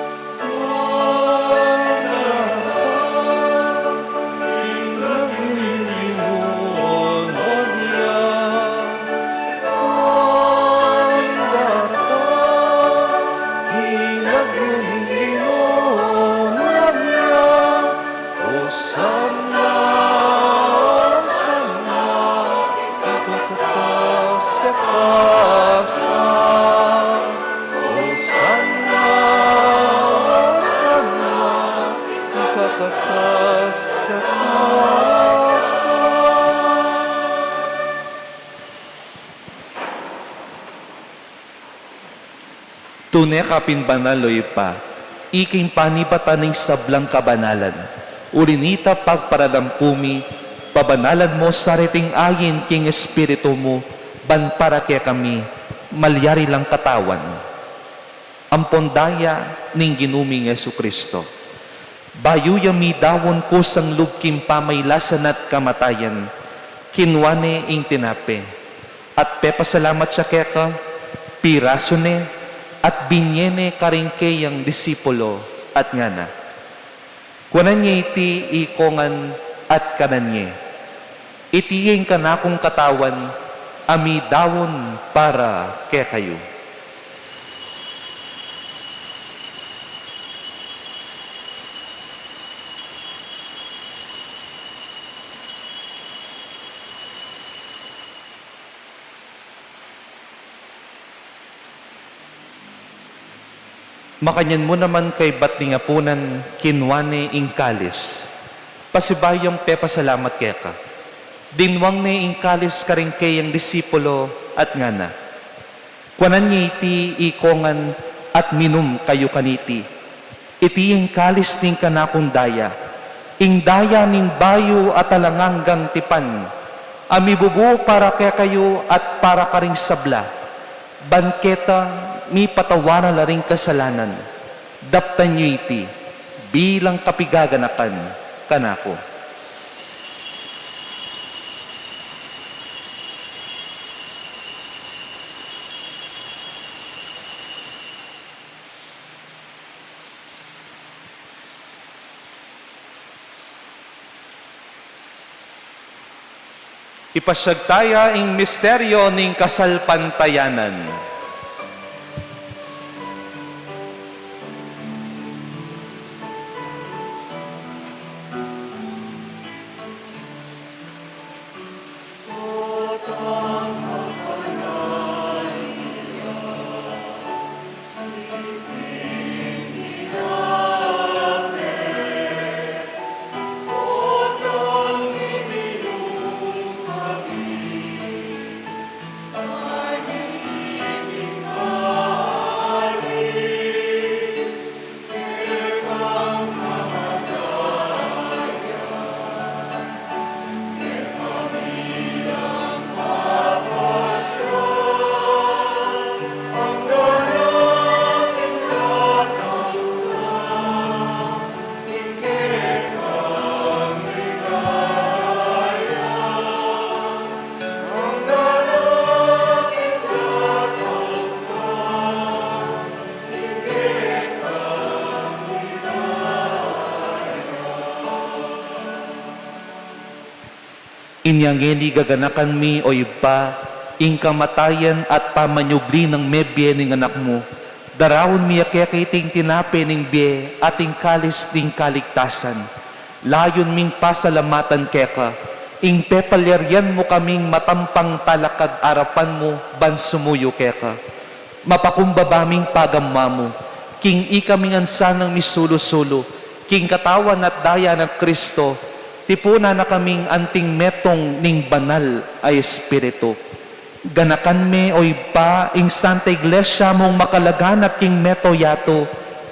Hosanna, king kakatas-katasan. Hosanna, Hosanna, king kakatas-katasan. Tune ka pin banal, O Ibpa, iking panibatan ning sablang kabanalan. Uli nita pagparalampu mi, pabanalan mu sa reting ayin king Espiritu mu, ban para kekami, malyari lang katawan ampon daya ning Ginu ming Jesucristo. Bayu ya midaun kusang lub king pamailasan at kamatayan, kinua ne ing tinape, at pepasalamat ya keka, pirasu ne, at binye ne karing keyang disipulo, at ngana: Kuanan ye iti ikongan at kanan ye. Iti ing kanakung katawan a midaun para kekayu. Makanyan mu naman kaybat ning apunan, kinua ne ing kalis, pasibayu yang pepasalamat keka. Dinwang ne ing kalis karing keyang disipulo at ngana: Kuanan ye iti ikongan at minum kayu kaniti. Iti ing kalis ning kanakung daya, ing daya ning bayu at alang anggang tipan, a mibubu para kekayu at para karing sabla, ban keta mipatawaran la ring kasalanan. Daptan yu iti bilang kapigaganakan kanaku. Ipasiag taya ing misteryo ning kasalpantayanan. Inya ngeni gaganakan mi, o Ibpa, ing kamatayan at pamanyubli nang mebie ning Anak mu. Daraun mi ya keka iting tinape ning bie at ing kalis ning kaligtasan. Layun ming pasalamatan keka ing pepalyarian mu kaming matampang talakad arapan mu ban sumuyu keka. Mapakumbaba ming pagamu-amu king ikami ngan sanang misulu-sulu king katawan at daya nang Kristo, tipunan na kaming anting metung ning Banal a Espiritu. Ganakan me, o Ibpa, ing Santa Iglesia mung makalaganap king mabilug a yatu,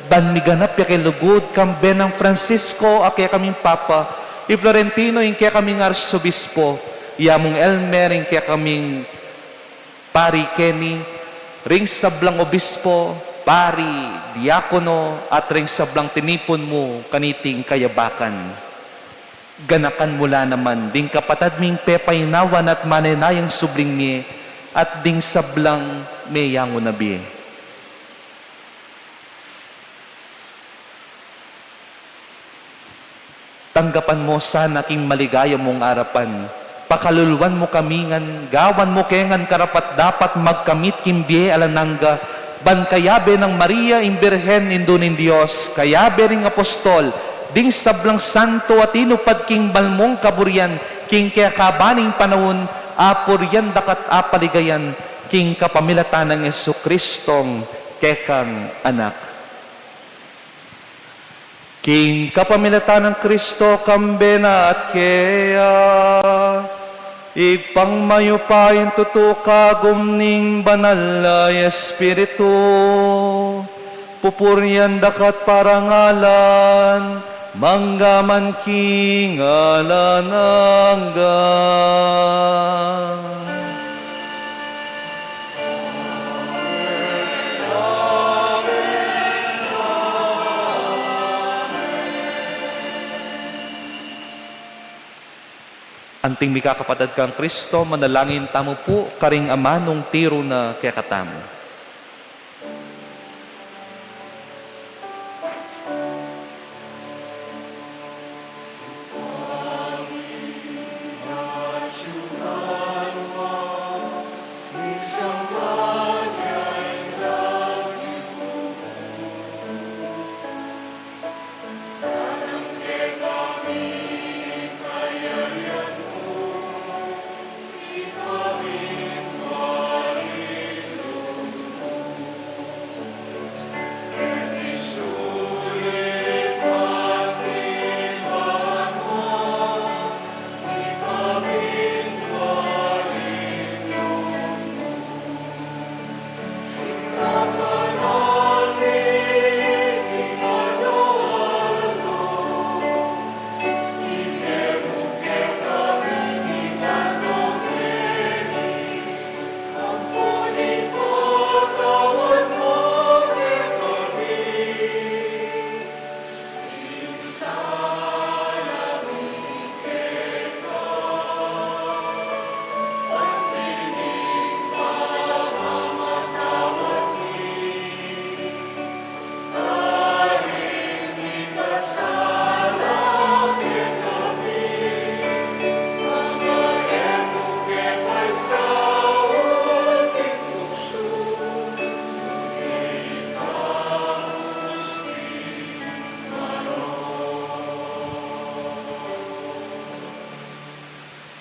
ban miganap ya king lugud, kambe nang Francisco a kekaming Papa, i Florentino ing kekaming Arsobispo, i Among Elmer ing kekaming Pari Kenny, ring sablang obispo, pari, diakono, at ring sablang tinipun mu kaniting kayabakan. Ganakan mu la naman ding kapatad ming pepainawan at manenayang subling mie, at ding sablang meyangu na bie. Tanggapan mu sana king maligaya mung arapan. Pakaluluan mu kami ngan, gawan mu ke ngan karapat-dapat magkamit king bie alang angga, ban kayabe nang Maria ing Birhen, Indu ning Dios, kayabe ring apostol, ding sablang santo a tinupad king banal mung kaburian, king kekaban ning panaun, apurian da ka at apaligayan, king kapamilatan nang Jesucristong kekang Anak. King kapamilatan nang Kristo, kambe na at keya, Ibpang mayupaya, ing tutu kagum ning Banal a Espiritu, pupurian da ka at parangalan, mangga man king alang angga. Anting mikakapatad kang Kristo, manalangin tamu pu karing amanung tiru na kekatamu.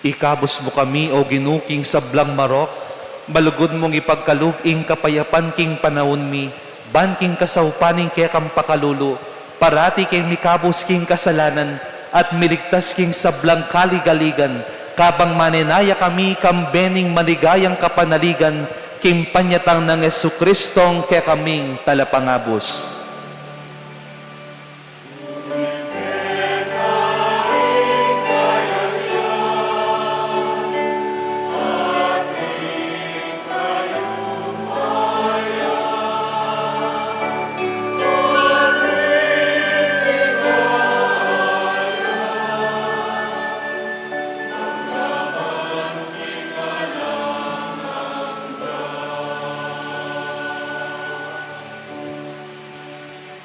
Ikabus mu kami, O Ginu, king sablang marok, malugud mung ipagkalub ing kapayapan king panaun mi, ban king kasaupan ning kekang pakalulu, parati keng mikabus king kasalanan, at miligtas king sablang kaligaligan, kabang manenaya kami kambe ning maligayang kapanaligan, king panyatang nang Jesucristong kekaming Talapangabus.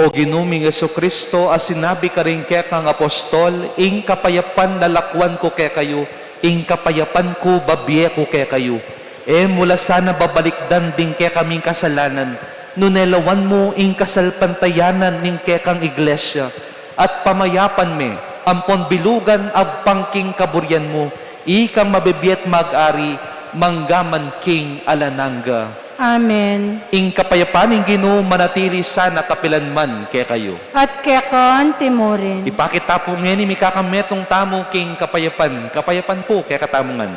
O Ginu ming Jesucristo, a sinabi karing kekang apostol, ing kapayapan lalakwan ku kekayu, Ing kapayapan ku bibie ku kekayu. E mu la sana babalikdan ding kekaming kasalanan, nune lawan mu ing kasalpantayanan ning kekang iglesia, at pamayapan me ampon bilugan agpang king kaburian mu, ikang mabibie at mag-ari mangga man king alang angga. Amen. Ing kapayapan ning Ginu manatili sana kapilan man kekayu. At keka anti mu rin. Ipakit ta pu ngeni mikakametung tamu king kapayapan. Kapayapan pu kekatamu ngan.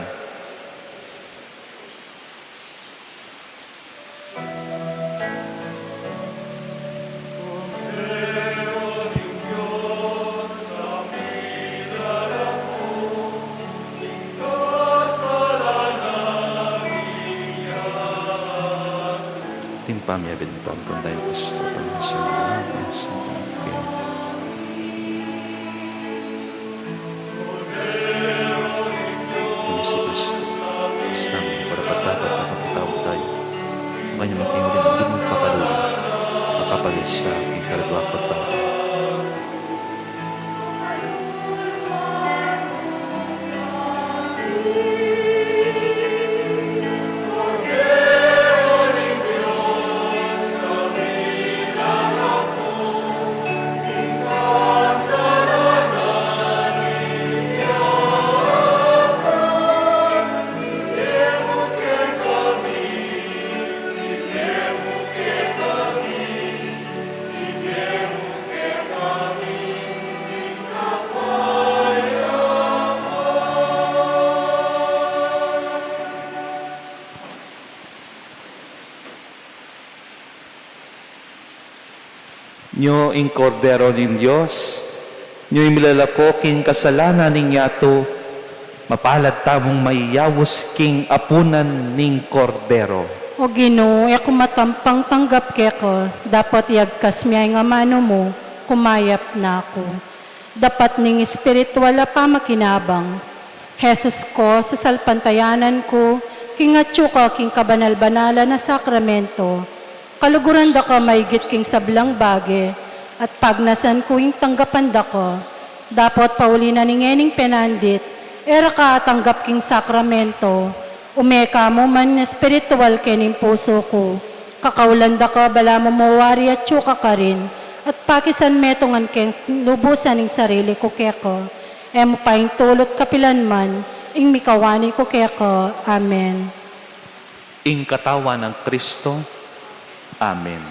Timpa mi abintam kung tayo gusto kung sa mga gusto kung kayo. Ini si Kristo, Kristo, para patapat na pakitawag tayo. Ang kanyang maging uling, hindi mo pakalulu, makapalis sa aking kaladwa ko tayo. Nyo ing Kordero ning Dios, nyo ing milalako king kasalanan ning yatu, mapalad tamung mayayaus king apunan ning Kordero. O Ginu, e ku matampang tanggap keka, dapot iyagkas mu ya ing amanu mu, kumayap na ku. Dapat ning espiritual a pamakinabang. Jesus ko, sasalpantayanan ku king atyu ka king kabanal-banalan a sakramento. Kaluguran da ka maigit king sablang bage, at pagnasan ku ing tanggapan da ka. Dapot pauli na ning ngening penandit, e ra ka atanggap king sakramento. Ume ka mu man espiritual kening pusu ku. Kakaulan da ka, balamu mu wari atyu ka karin, at pakisan metung ngan king lubusan ing sarili ku keka. E mu paintulut kapilan man ing mikawani ku keka. Amen. Ing katawan nang Kristo. Amen.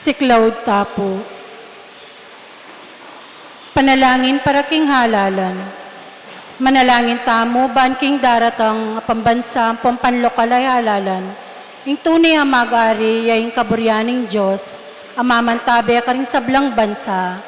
Siklaud ta pu. Panalangin para king halalan. Manalangin tamu ban king daratang a pambansa ampong panlokal a halalan, ing tune a mag-ari ya ing kaburian ning Dios a mamantabe karing sablang bansa.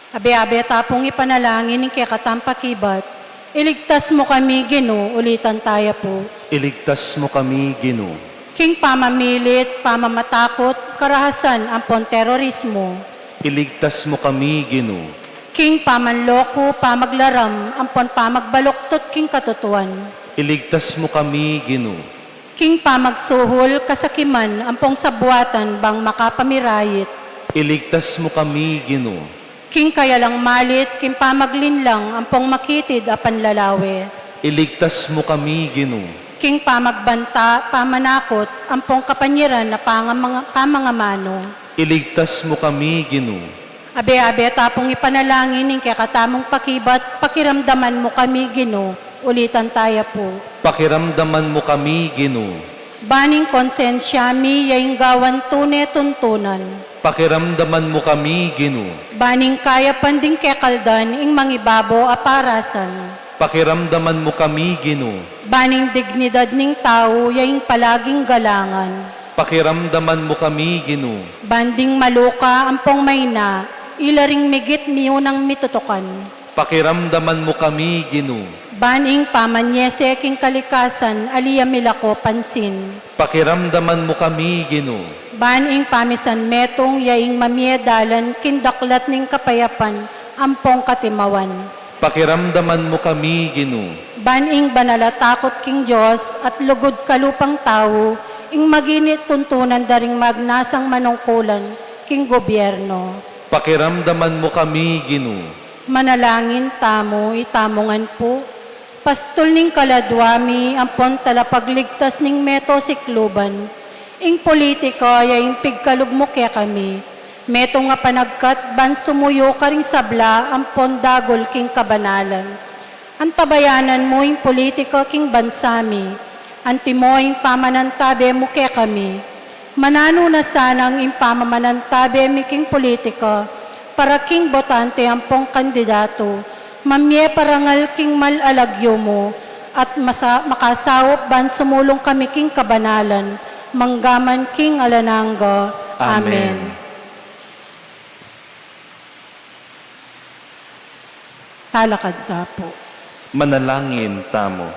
Abe-abe ta pung ipanalangin ing kekatang pakibat. Iligtas mu kami, Ginu, ulitan ta ya pu. Iligtas mu kami, Ginu. King pamamilit, pamamatakut, karahasan, ampon terorismo. Iligtas mu kami, Ginu. King pamanloko, pamaglaram, ampon pamagbaluktot king katutuan. Iligtas mu kami, Ginu. King pamagsuhul, kasakiman, ampong sabuatan bang makapamirayit. Iligtas mu kami, Ginu. King kayalang malit, king pamaglinlang, ampong makitid a panlalawe. Iligtas mu kami, Ginu. King pamagbanta, pamanakot, ampong kapanyiran a pangamanga-, pamangamanu. Iligtas mu kami, Ginu. Abe-abe ta pung ipanalangin ing kekatamung pakibat, pakiramdaman mu kami, Ginu, ulitan ta ya pu. Pakiramdaman mu kami, Ginu. Ban ing konsensya mi ya ing gawan tune tuntunan. Pakiramdaman mu kami, Ginu. Ban ing kayapan ding kekaldan ing mangibabo a parasan. Pakiramdaman mu kami, Ginu. Ban ing dignidad ning tau ya ing palaging galangan. Pakiramdaman mu kami, Ginu. Ban ding maluka ampong maina, ila ring migit miunang mitutukan. Pakiramdaman mu kami, Ginu. Ban ing pamanyese king kalikasan, ali ya milako pansin. Pakiramdaman mu kami, Ginu. Ban ing pamisan metung ya ing mamie dalan king daklat ning kapayapan ampong katimawan. Pakiramdaman mu kami, Ginu. Ban ing banal a takut king Dios at lugud kalupang tau, ing maging tuntunan da ring magnasang manungkulan king gobyerno. Pakiramdaman mu kami, Ginu. Manalangin tamu, itamu ngan pu. Pastul ning kaladwa mi, ampon talapagligtas ning meto sikluban. Ing politika ya ing pigkalub mu kekami. Metung a panagkat ban sumuyu karing sabla ampon dagul king kabanalan. Antabayanan mu ing politika king bansa mi. Antimo ing pamanantabe mu kekami. Mananu na sanang ing pamamanantabe mi king politika para king botante ampong kandidatu, mamie parangal king mal a lagyu mu, at masa-, makasaup ban sumulung kami king kabanalan, manggaman king alang angga. Amen. Amen. Talakad ta pu. Manalangin tamu.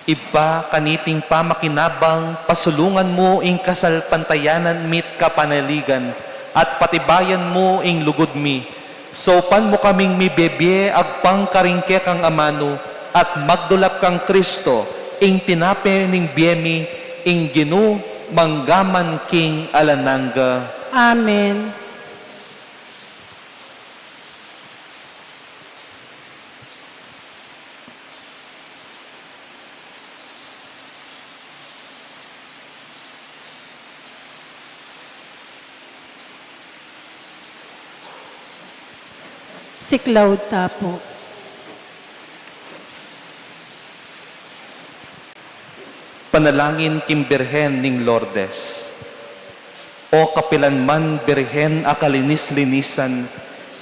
Ibpa, kaniting pamakinabang, pasulungan mu ing kasalpantayanan mi't kapanaligan, at patibayan mu ing lugud mi. Saupan mu kaming mibibie agpang karing kekang amanu, at magdulap kang Kristo, ing tinape ning bie mi, ing Ginu, manggaman king alang angga. Amen. Siklaud ta pu. Panalangin king Birhen ning Lourdes. O kapilan man Birhen a kalinis-linisan,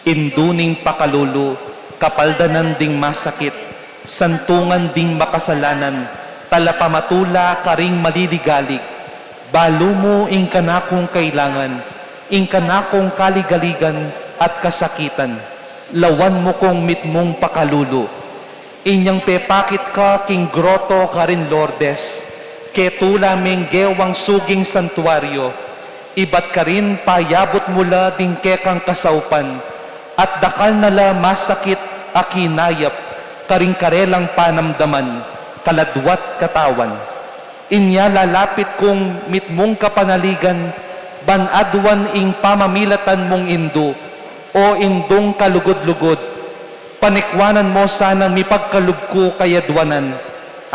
indu ning pakalulu, kapaldanan ding masakit, santungan ding makasalanan, talapamatula karing maliligalig, balu mu ing kanakung kailangan, ing kanakung kaligaligan at kasakitan, lawan mu kung mitmung pakalulu. Inyang pepakit ka king groto karin Lourdes, ketula meng gewang suging santuario, ibat karin payabut mu la ding kekang kasaupan, at dakal na la masakit a kinayap karing karelang panamdaman, kaladwa't katawan. Inya lalapit kung mitmung kapanaligan, ban aduan ing pamamilatan mung indu, o indung kalugud-lugud, panikwanan mo sanang mipagkalub ku kayadwanan,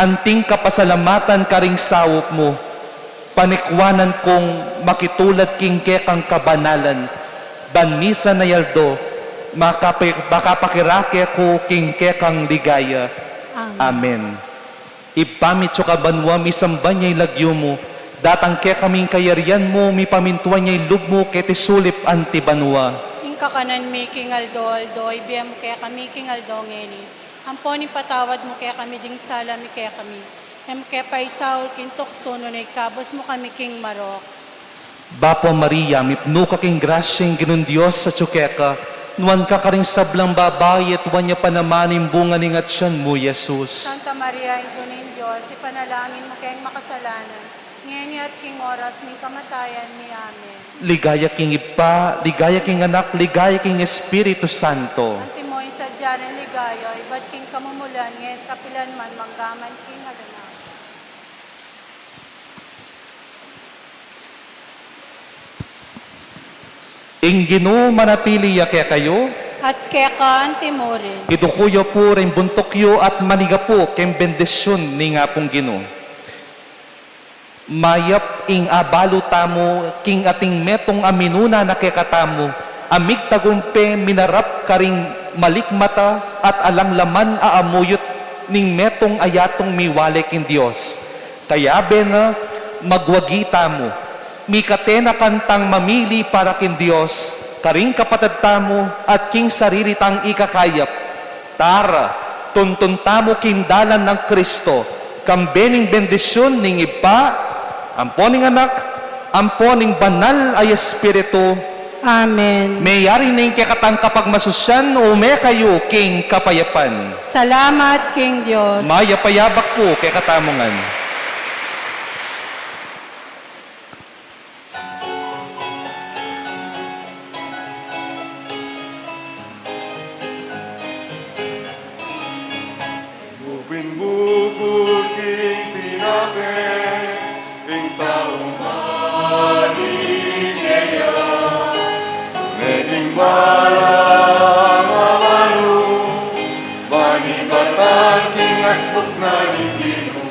anting kapasalamatan karing saup mu, panikwanan kung makitulad king kekang kabanalan, ban misan a aldo, makape-, makapakirake ku king kekang ligaya. Amen. Amen. Ibpa mi atsu ka banua, misamban ya ing lagyu mu, Datang kekami ing kayarian mu, mipamintuan ya ing lub mu keti sulip anti banua. Ing kakanan mi king aldo-aldo, ibie mu kekami king aldo ngeni. Ampon ipatawad mu kekami ding sala mi kekami. E mu ke paisaul king tuksu, nune ikabus mu kami king marok. Bapu Maria, mipnu ka king grasya, ing Ginung Dios atyu keka, nuan ka karing sablang babai, at nuan ya pa naman ing bunga ning atyan mu, Jesus. Santa Maria, Indu ning Dios, ipanalangin mu keng makasalanan, ngeni at king oras ning kamatayan mi. Amen. Ligaya king Ibpa, ligaya king Anak, ligaya king Espiritu Santo. Antimo ing sadya nang ligaya, ibat king kamumulan, ngeni at kapilan man, manggaman king alang angga. Ing Ginu manatili ya kekayu. At keka antimurin. Iduku yu pu ring buntuk yu at manigapu king bendisyun ning Apung Ginu. Mayap ing abalu tamu king ating metung a minuna na kekatamu, a migtagumpe minarap karing malikmata at alang laman a amuyut ning metung a yatung miwale king Dios. Kayabe na, magwagi tamu. Mikate na kantang mamili para king Dios, karing kapatad tamu, at king sarili tang ikakayap. Tara, tuntun tamu king dalan nang Kristo, kambe ning bendisyun ning Ibpa, ampo ning Anak, ampo ning Banal a Espiritu. Amen. Meyari ne ing kekatang kapagmasusyan, ume kayu king kapayapan. Salamat king Dios. Mayap a yabak pu kekatamu ngan. Bukbuk king tinape, ing tau mani keya, nune ing balang abalu, manibatan king asbuk na ning Ginu.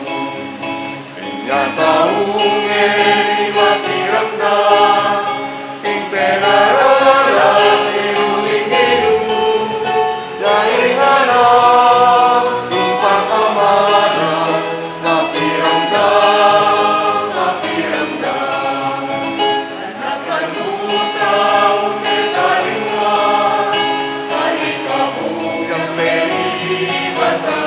Inya tau ngeni makiramdam king penaralan ning Ginu, ya ing anak king pakamalan, makiramdam, makiramdam. Sana kamu tau mekalinga, ani kamu yang melibatan.